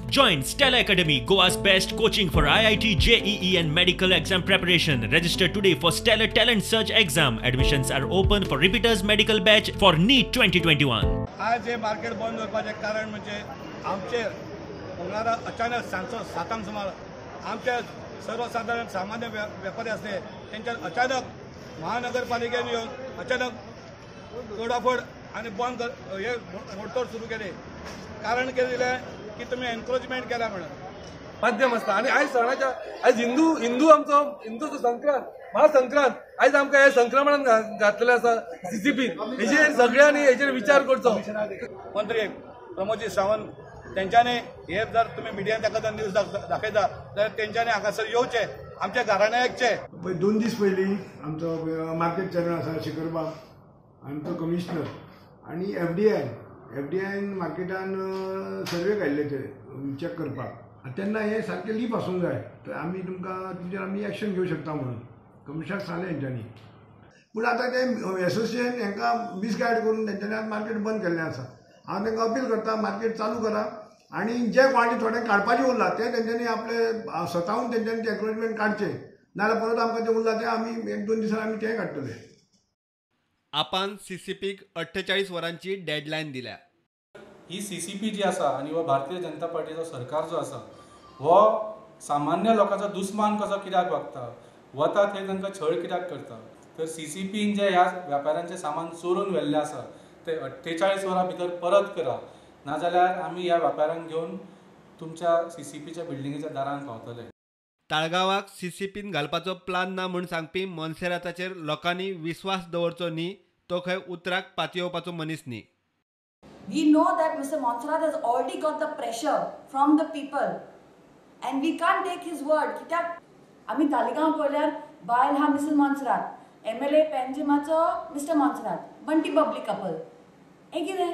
Join Stella Academy, Goa's best coaching for IIT, JEE and medical exam preparation. Register today for Stellar Talent Search exam. Admissions are open for repeaters medical batch for NEET 2021. आज हे market बंद दवरपाचें कारण म्हणजे आमचेर मंगळारा अचानक सांजचो 7 सुमार आमचे सर्वसाधारण सामान्य वेपारी आसले तेंच्यार अचानक महानगरपालिकेन येवन अचानक तोडाफोड आनी बंद हे मोडतोड सुरू केले. कारण कितें दिलें की तुमी एनक्रोचमेंट केला म्हणून माध्यम आसता. आनी आयज सणाच्या आयज हिंदू हिंदू आमचो हिंदूचो संक्रांत महासंक्रांत आयज आमकां हे संक्रमणान घातलेलें आसा सीसीपीन. हेजेर सगळ्यांनी हेजेर विचार करचो. मंत्री प्रमोदजी सावंत तेंच्यांनी हे जर तुमी मिडियान ताका जर न्यूज दाखयता जाल्यार तेंच्यांनी हांगासर येवचें, आमच्या घराण्यां आयकचें. 2 दीस पयलीं आमचो मार्केट चेअरमॅन आसा शिखरबाब, आमचो कमिशनर आनी एफडीआयन मार्केटान सर्वे काडले ते चॅक करपाक. तेन्ना हे सारकें लीप आसूंक जाय तर आमी तुमकां तुमचेर आमी एक्शन घेवंक शकता म्हणून कमिशनराक सांगलें हेंच्यांनी. पूण आतां ते एसोसिएशन हेंकां मिसगायड करून तेंच्यांनी आतां मार्केट बंद केल्लें आसा. हांव तेंकां अपील करता मार्केट चालू करा आनी जे कोणाचें थोडें काडपाचें उरलां तें तेंच्यांनी आपले स्वताहून तेंच्यांनी तें एन्क्रोचमेंट काडचें, नाजाल्यार परत आमकां जें उरलां तें आमी 1-2 दिसान आमी तें काडटले. आपान सीसीपीक 48 वरांची डेडलायन दिल्या. ही सीसीपी जी आसा आनी हो भारतीय जनता पार्टीचो सरकार जो आसा हो सामान्य लोकांचो दुस्मान कसो कित्याक वागता, वता थंय तांकां छळ कित्याक करता. तर सीसीपीन जे ह्या व्यापाऱ्यांचें सामान चोरून व्हेल्लें आसा ते 48 वरां भितर परत करा, नाजाल्यार आमी ह्या व्यापाऱ्यांक घेवन तुमच्या सीसीपीच्या बिल्डिंगेच्या दारान पावतले. ताळगांवाक सीसीपीन घालपाचो प्लान ना म्हूण सांगपी मोन्सेराताचेर लोकांनी विस्वास दवरचो न्ही, तो खंय उतराक पातयेवपाचो मनीस न्ही. We know that Mr. Monserrate has already got the pressure from the people and we can't take his word. कित्याक आमी तालिगांव पळयल्यार बायल हा मिसेस मोन्सेरात, MLA पेंजिमाचो मिस्टर मोन्सेरात, बंटी बबली कपल. हें कितें?